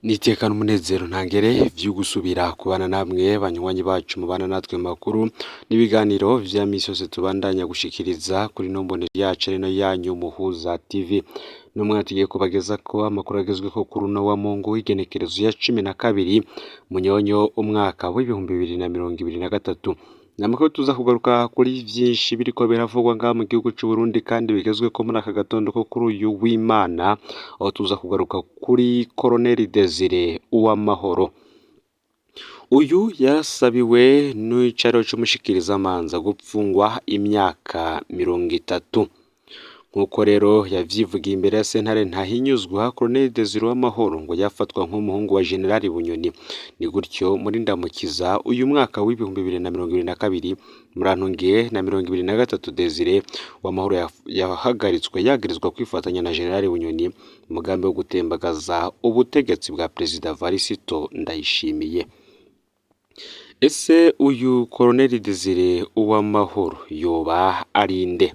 N'iteka n'umunezero ntangere vyo gusubira kubana namwe banywanyi bacu mubana natwe mu makuru n'ibiganiro vya misi yose tubandanya gushikiriza kuri ino mbonero yacu ari nayo yanyu Muhuza TV. N'umwanya tugiye kubagezako amakuru agezweho kuri uno wa Mungu w'igenekerezo ya 12 Munyonyo umwaka w'2023. Ni amakuru tuza kugaruka kuri vyinshi biriko biravugwa ngaha mu gihugu c'Uburundi kandi bigezweko muri aka gatondo ko kuri uyu w'Imana, aho tuza kugaruka kuri Colonel Desire Uwamahoro. Uyu yarasabiwe n'icaro c'umushikirizamanza gupfungwa imyaka 30. Nk'uko rero yavyivugiye imbere ya sentare ntahinyuzwa, Colonel Desire Uwamahoro ngo yafatwa nk'umuhungu wa General Bunyoni. Ni gutyo muri Ndamukiza uyu mwaka w'2022 Murantungiye na 2023 Desire Uwamahoro yahagaritswe yagirizwa kwifatanya na General Bunyoni umugambi wo gutembagaza ubutegetsi bwa Perezida Varisito Ndayishimiye. Ese uyu Colonel Desire Uwamahoro yoba ari nde?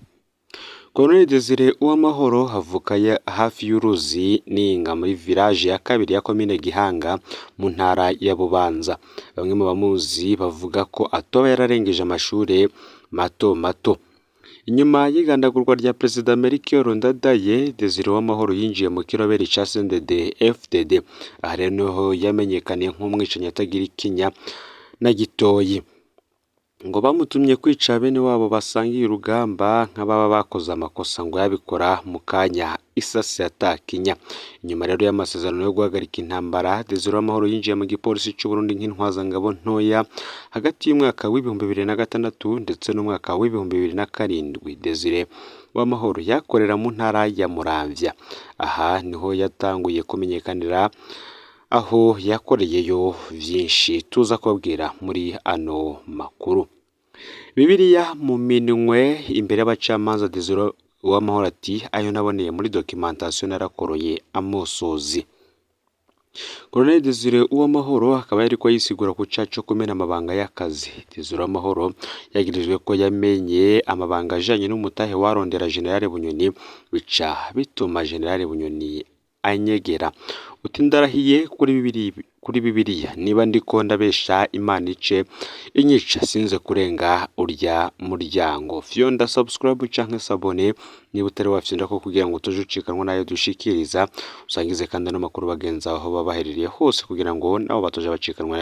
Colonel Desire Uwamahoro avuka hafi y'uruzi Ninga muri village ya kabiri ya komine Gihanga mu ntara ya Bubanza. Bamwe mu bamuzi bavuga ko atoba yararengeje amashure mato mato. Inyuma y'igandagurwa rya Perezida Melchior Ndadaye, Desire Uwamahoro yinjiye mu kiroberi ca CNDD FDD. Aha rero niho yamenyekaniye nk'umwicanyi atagira ikinya na gitoyi. Ngo bamutumye kwica bene wabo basangiye urugamba nk'ababa bakoze amakosa, ngo yabikora mu kanya isasi atakinya. Inyuma rero y'amasezerano yo guhagarika intambara, Desire Uwamahoro yinjiye mu gipolisi c'Uburundi nk'intwazangabo ntoya hagati y'umwaka w'2006 ndetse n'umwaka w'2007. Desire Uwamahoro yakorera mu ntara ya Muramvya. Aha niho yatanguye kumenyekanira, aho yakoreyeyo vyinshi tuza kubabwira muri ano makuru. Bibiliya mu minwe imbere y'abacamanza, Desire Uwamahoro ati ayo naboneye muri documentation narakoroye amosozi. Colonel Desire Uwamahoro akaba yariko yisigura ku caha co kumena amabanga y'akazi. Desire Uwamahoro yagirijwe ko yamenye amabanga ajanye n'umutahe warondera General Bunyoni, bica bituma General Bunyoni anyegera. Uti ndarahiye kuri Bibiliya, niba ndiko ndabesha Imana ice inyica sinze kurenga urya muryango. Fyonda subscribe canke s'abonner niba utari wafyonda ko kugira ngo utaje ucikanwa nayo dushikiriza, usangize kandi ano makuru bagenzi aho baba baherereye hose kugira ngo nabo batoje bacikanwa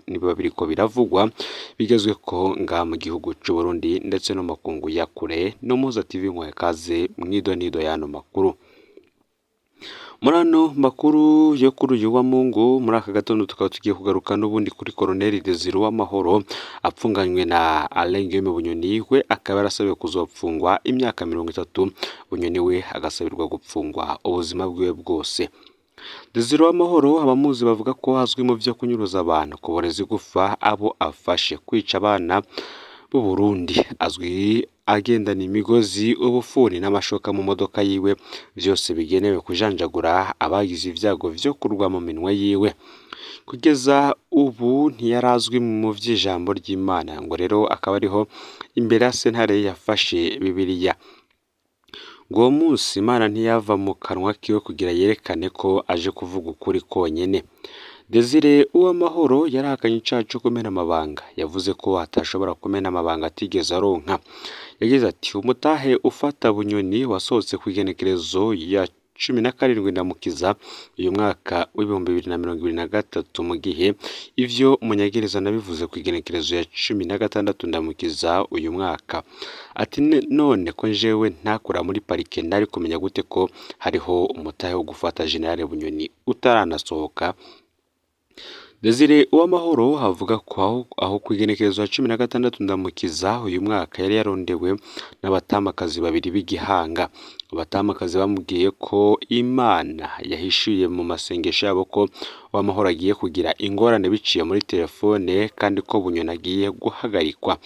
niba biriko biravugwa bigezweko ngaha mu gihugu c'Uburundi ndetse no makungu ya kure. No Muhuza TV nkwaye kaze mw'idonido y'ano makuru. Muri ano makuru yo kuri uyu wa Mungu muri aka gatondo tukaba tugiye kugaruka n'ubundi kuri Colonel Desire Uwamahoro apfunganywe na Alain Guillaume Bunyoni, we akaba yarasabiwe kuzopfungwa imyaka 30, Bunyoni we agasabirwa gupfungwa ubuzima bwiwe bwose. Desire Uwamahoro abamuzi bavuga ko azwi mu vyo kunyuruza abantu, kuboreza igufa abo afashe, kwica abana b'u Burundi, azwi agendana imigozi, ubufuni n'amashoka mu modoka yiwe, vyose bigenewe kujanjagura abagize ivyago vyo kurwa mu minwe yiwe. Kugeza ubu ntiyarazwi mu vy'ijambo ry'Imana, ngo rero akaba ariho imbere ya sentare yafashe Bibiliya. Ngo uwo munsi Imana ntiyava mu kanwa kiwe kugira yerekane ko aje kuvuga ukuri konyene. Desire Uwamahoro yarahakanye icaha co kumena amabanga, yavuze ko atashobora kumena amabanga atigeze aronka. Yagize ati umutahe ufata Bunyoni wasohotse kw'igenekerezo ya 17 Ndamukiza uyu mwaka w'2023, mu gihe ivyo Munyagereza nabivuze kw'igenekerezo ya 16 Ndamukiza uyu mwaka. Ati none ko jewe ntakora muri parike nari kumenya gute ko hariho umutahe wo gufata General Bunyoni utaranasohoka? Desire Uwamahoro avuga ko aho kw'igenekerezo ya 16 Ndamukiza uyu mwaka yari yarondewe n'abatamakazi babiri b'igihanga. Abatamakazi bamubwiye ko Imana yahishuye mu masengesho yabo ko Uwamahoro agiye kugira ingorane biciye muri telefone kandi ko Bunyoni agiye guhagarikwa.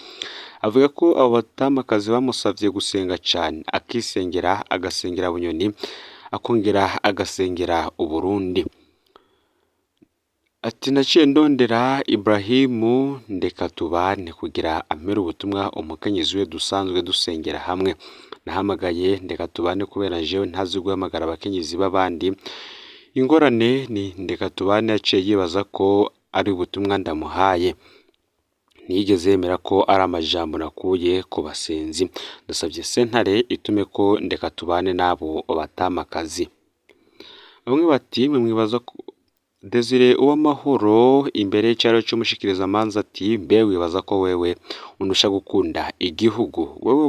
Avuga ko abo batamakazi bamusavye gusenga cane, akisengera, agasengera Bunyoni, akongera agasengera Uburundi. Ati naciye ndondera Ibrahimu ndeka tubane kugira ampere ubutumwa umukenyezi we dusanzwe dusengera hamwe. Nahamagaye ndeka tubane kubera jewe ntazi guhamagara abakenyezi b'abandi. Ingorane ni Ndekatubane yaciye yibaza ko ari ubutumwa ndamuhaye. Ntiyigeze yemera ko ari amajambo nakuye ku basenzi. Ndasabye sentare itume ko Ndekatubane n'abo batamakazi. Bamwe bati mwe mwibaza ko Desire Uwamahoro imbere y'icaro c'umushikirizamanza ati mbe wibaza ko wewe undusha gukunda igihugu, wewe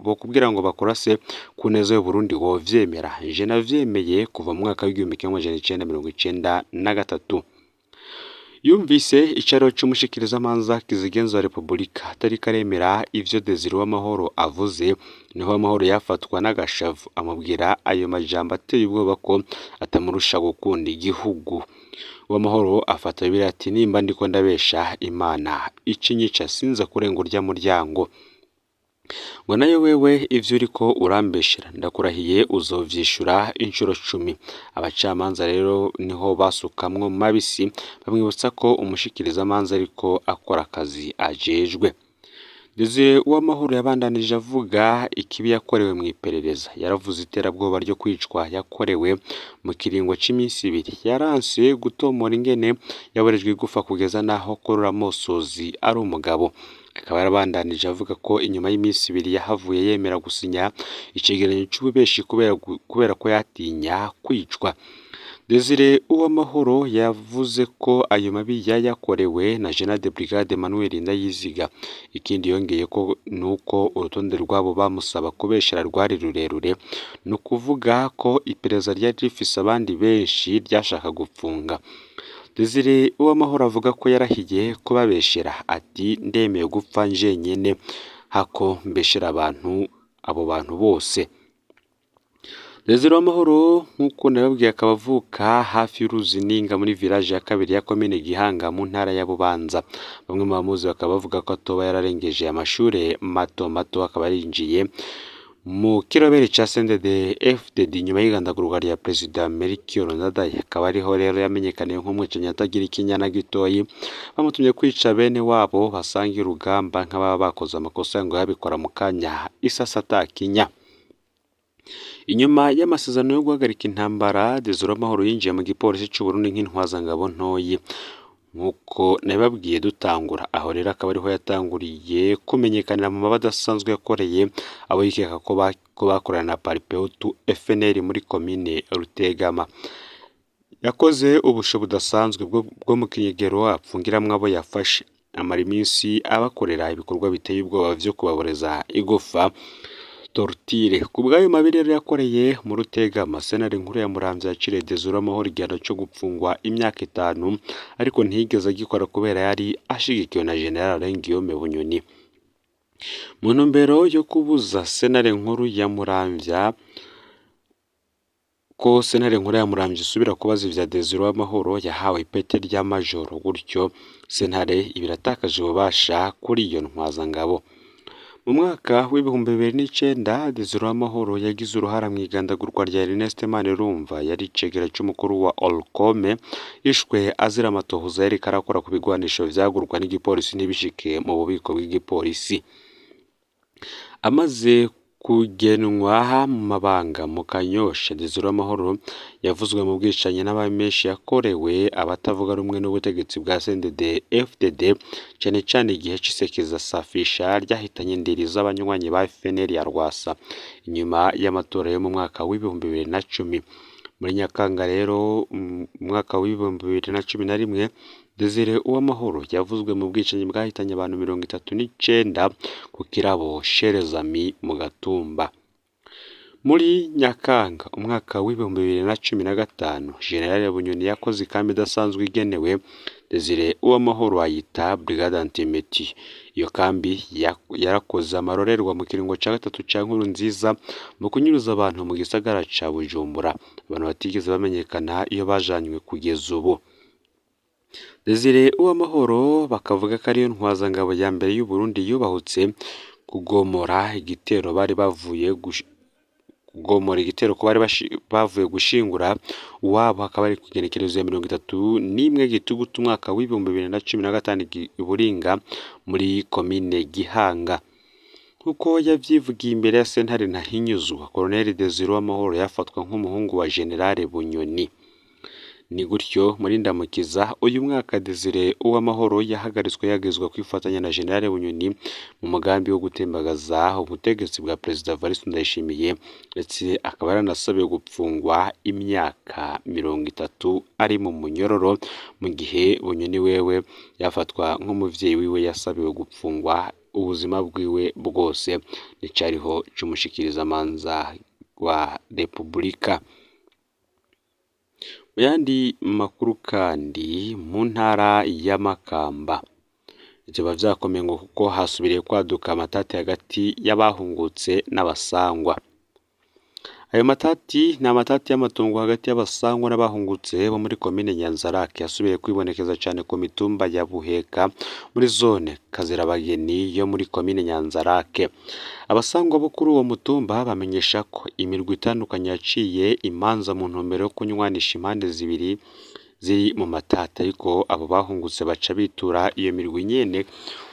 bokubwira ngo bakurase ku neza y'Uburundi wovyemera? Je navyemeye kuva mu mwaka w'1993. Yumvise icaro c'umushikirizamanza kizigenza wa Repubulika atariko aremera ivyo Desire Uwamahoro avuze, niho Uwamahoro yafatwa n'agashavu amubwira ayo majambo ateye ubwoba ko atamurusha gukunda igihugu. Uwamahoro afata Bibiliya ati nimba ndiko ndabesha Imana icinyica sinza kurenga urya muryango. Ngo nayo wewe ivyo uriko urambeshera ndakurahiye uzovyishura incuro 10. Abacamanza rero niho basukamwo mabisi bamwibutsa ko umushikirizamanza ariko akora akazi ajejwe. Desire Uwamahoro yabandanije avuga ikibi yakorewe mw'iperereza. Yaravuze iterabwoba ryo kwicwa yakorewe mu kiringo c'iminsi ibiri. Yaranse gutomora ingene yaborejwe igufa kugeza naho Korora Mosozi ari umugabo. Akaba yarabandanije avuga ko inyuma y'iminsi ibiri yahavuye yemera gusinya icegeranyo c'ububeshi kubera ko yatinya kwicwa. Desire Uwamahoro yavuze ko ayo mabi yayakorewe na General de Brigade Emmanuel Ndayiziga. Ikindi yongeye ko nuko urutonde rwabo bamusaba kubeshera rwari rurerure, ni ukuvuga ko iperereza ryari rifise abandi benshi ryashaka gupfunga. Desire Uwamahoro avuga ko yarahiye kubabeshera ati ndemeye gupfa njenyene hako mbeshera abantu abo bantu bose. Desire Uwamahoro nk'uko nababwiye akaba avuka hafi y'uruzi Ninga muri village ya kabiri ya komine Gihanga mu ntara ya Bubanza. Bamwe mu bamuzi bakaba bavuga ko atoba yararengeje amashure mato mato, akaba yarinjiye mu kirobere ca CNDD FDD nyuma y'igandagurwa rya Perezida Melchior Ndadaye. Akaba ariho rero yamenyekaniye nk'umwicanyi atagira ikinya na gitoyi, bamutumye kwica bene wabo basangiye urugamba nk'ababa bakoze amakosa ngo yabikora mu kanya isasa atakinya. Inyuma y'amasezerano yo guhagarika intambara, Desire Uwamahoro yinjiye mu gipolisi c'Uburundi nk'intwazangabo ntoyi. Nk'uko nabibabwiye dutangura, aho rero akaba ariho yatanguriye kumenyekanira mu mabi adasanzwe yakoreye abo yikeka ko bakorana na Paripehutu FNL muri komine Rutegama. Yakoze ubusho budasanzwe bwo mu kinyegero apfungiramwo abo yafashe, amara iminsi abakorera ibikorwa biteye ubwoba vyo kubaboreza igufa, tortire. Ku bw'ayo mabi rero yakoreye mu Rutegama, sentare nkuru ya Muramvya yaciriye Desire Uwamahoro igihano co gupfungwa imyaka 5, ariko ntiyigeze agikora kubera yari ashigikiwe na General Guillaume Bunyoni. Mu ntumbero yo kubuza sentare nkuru ya Muramvya ko sentare nkuru ya Muramvya isubira kubaza ivya Desire Uwamahoro, yahawe ipete rya majoro, gutyo sentare iba iratakaje ububasha kuri iyo ntwazangabo. Mu mwaka w'2009 Desire Uwamahoro yagize uruhara mw'igandagurwa rya Ernest Manirumva yari icegera c'umukuru wa Olcome, yishwe azira amatohoza yariko arakora ku bigwanisho vyagurwa n'igipolisi ntibishike mu bubiko bw'igipolisi. Amaze kugenwa mu mabanga mu Kanyosha, Desire Uwamahoro yavuzwe mu bwicanyi n'ababi menshi yakorewe abatavuga rumwe n'ubutegetsi bwa CNDD FDD, cane cane igihe c'isekeza safisha ryahitanye indiri z'abanywanyi ba FNL ya Rwasa inyuma y'amatora yo mu mwaka w'2010. Muri Nyakanga rero mu mwaka w'2011 Desire Uwamahoro yavuzwe mu bwicanyi bwahitanye abantu 39 ku kirabo Sherezami mu Gatumba. Muri Nyakanga umwaka w'2015 General Bunyoni yakoze ikambi idasanzwe igenewe Desire Uwamahoro ayita Brigade Antimeti. Iyo kambi yarakoze amarorerwa mu kiringo ca gatatu ca Nkurunziza mu kunyuruza abantu mu gisagara ca Bujumbura, abantu batigeze bamenyekana iyo bajanywe kugeza ubu. Desire Uwamahoro bakavuga ko ariyo ntwazangabo ya mbere y'Uburundi yubahutse kugomora igitero bari bavuye kugomora igitero ko bari bavuye gushingura uwabo, hakaba ari kugenekerezo ya 31 Gitugutu umwaka w'2015 i Buringa muri komine Gihanga. Nkuko yavyivugiye imbere ya sentare Ntahinyuzwa, Colonel Desire Uwamahoro yafatwa nk'umuhungu wa General Bunyoni. Ni gutyo muri Ndamukiza uyu mwaka Desire Uwamahoro yahagaritswe yagezwa kwifatanya na General Bunyoni mu mugambi wo gutembagaza ubutegetsi bwa Perezida Evariste Ndayishimiye, ndetse akaba yaranasabiwe gupfungwa imyaka 30 ari mu munyororo, mu gihe Bunyoni wewe yafatwa nk'umuvyeyi wiwe yasabiwe gupfungwa ubuzima bwiwe bwose. Nicariho c'umushikirizamanza wa Repubulika. Mu yandi makuru kandi, mu ntara ya Makamba vyoba vyakomeye ngo kuko hasubiriye kwaduka amatati hagati y'abahungutse n'abasangwa. Ayo matati ni amatati y'amatongo hagati y'abasangwa n'abahungutse bo muri komine Nyanzarake, yasubiye kwibonekeza cane ku mitumba ya Buheka muri zone Kazirabageni yo muri komine Nyanzarake. Abasangwa bo kuri uwo mutumba bamenyesha ko imirwi itandukanye yaciye imanza mu ntumbero yo kunywanisha impande zibiri ziri mu matati, ariko abo bahungutse baca bitura iyo mirwi nyene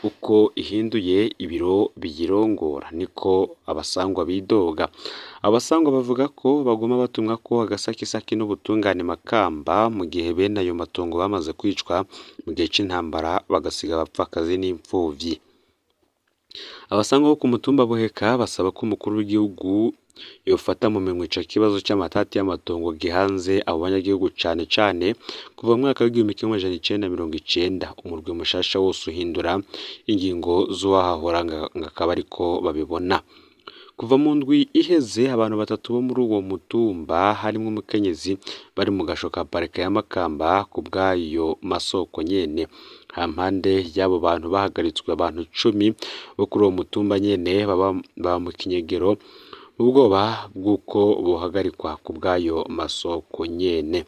uko ihinduye ibiro biyirongora, niko abasangwa bidoga. Abasangwa bavuga ko baguma batumwa ko agasakisaki n'ubutungane Makamba, mu gihe bene ayo matongo bamaze kwicwa mu gihe c'intambara bagasiga abapfakazi n'impfuvyi. Abasangwa bo ku mutumba Buheka basaba ko umukuru w'igihugu yofata mu minwe ico kibazo c'amatati y'amatongo gihanze abo banyagihugu, cane cane kuva mu mwaka w'1990 umurwi mushasha wose uhindura ingingo z'uwahahora, ngo akaba ariko babibona. Kuva mu ndwi iheze abantu batatu bo muri uwo mutumba harimwo umukenyezi bari mu gasho ka parike ya Makamba ku bw'ayo masoko nyene. Hampande y'abo bantu bahagaritswe, abantu 10 bo kuri uwo mutumba nyene baba mu kinyegero mu bwoba bw'uko bohagarikwa ku bw'ayo masoko nyene.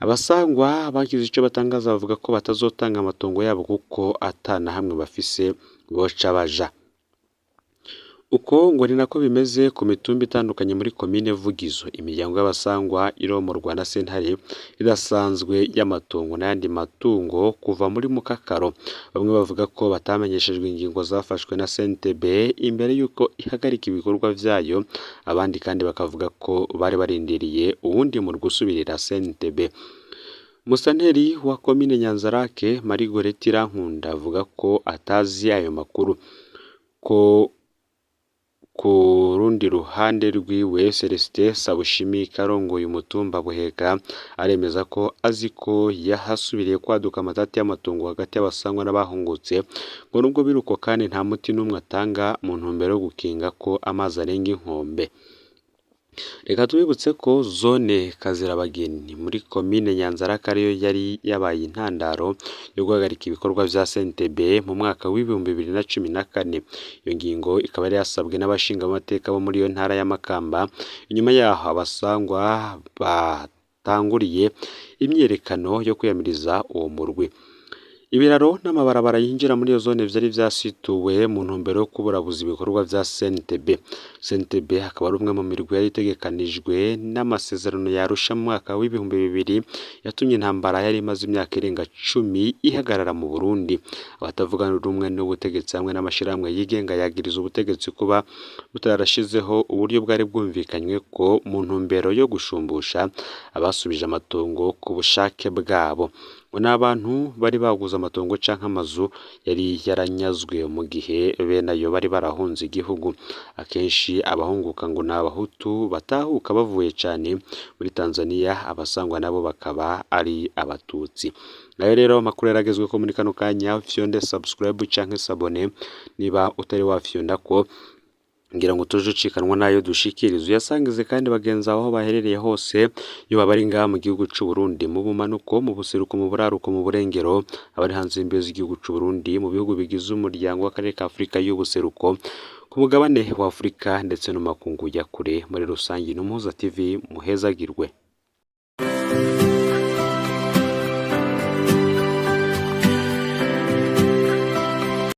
Abasangwa bagize ico batangaza bavuga ko batazotanga amatongo yabo kuko ata na hamwe bafise boca baja. Uko ngo ni nako bimeze ku mitumba itandukanye muri komine Vugizo. Imiryango y'abasangwa iromorwa na sentare idasanzwe y'amatongo n'ayandi matungo kuva muri Mukakaro. Bamwe bavuga ko batamenyeshejwe ingingo zafashwe na CNTB imbere y'uko ihagarika ibikorwa vyayo, abandi kandi bakavuga ko bari barindiriye uwundi murwi usubirira CNTB. Musanteri wa komine Nyanzarake Marie Goretti Irankunda avuga ko atazi ayo makuru. Ko ku rundi ruhande rwiwe, Celestin Sabushimika arongoye umutumba Buheka aremeza ko azi ko yahasubiriye kwaduka amatati y'amatongo hagati y'abasangwa n'abahungutse, ngo nubwo biruko kandi nta muti n'umwe atanga mu ntumbero yo gukinga ko amazi arenga inkombe. Reka tubibutse ko zone Kazirabageni muri komine Nyanzarake ariyo yari yabaye intandaro yo guhagarika ibikorwa vya CNTB mu mwaka w'2014. Iyo ngingo ikaba yari yasabwe n'abashingamateka bo muri iyo ntara ya Makamba. Inyuma yaho abasangwa batanguriye imyiyerekano yo kwiyamiriza uwo murwi. Ibiraro n'amabarabara yinjira muri iyo zone vyari vyasituwe mu ntumbero yo kuburabuza ibikorwa vya CNTB. CNTB akaba ari umwe mu mirwi yari itegekanijwe n'amasezerano ya Arusha mu mwaka w'2000 yatumye intambara yari imaze imyaka irenga 10 ihagarara mu Burundi. Abatavuga rumwe n'ubutegetsi hamwe n'amashirahamwe yigenga yagiriza ubutegetsi kuba butarashizeho uburyo bwari bwumvikanywe ko mu ntumbero yo gushumbusha abasubije amatongo ku bushake bwabo. Ngo ni abantu bari baguze amatongo canke amazu yari yaranyazwe mu gihe bene ayo bari barahunze igihugu. Akenshi abahunguka ngo ni abahutu batahuka bavuye cane muri Tanzania, abasangwa nabo bakaba ari abatutsi. Ngayo rero amakuru yaragezweko muri kano kanya. Fyonde subscribe canke s'abonner niba utari wafyonda ko ngira ngo tuje ucikanwa nayo dushikiriza, uyasangize kandi bagenzi aho baherereye hose, iyo baba ari ngaha mu gihugu c'u Burundi, mu bumanuko, mu buseruko, mu buraruko, mu burengero, abari hanze y'imbibe z'igihugu c'u Burundi, mu bihugu bigize umuryango w'akarere ka Afurika y'ubuseruko, ku mugabane wa Afurika ndetse no mu makungu ya kure muri rusange. N'Umuhuza TV, muhezagirwe.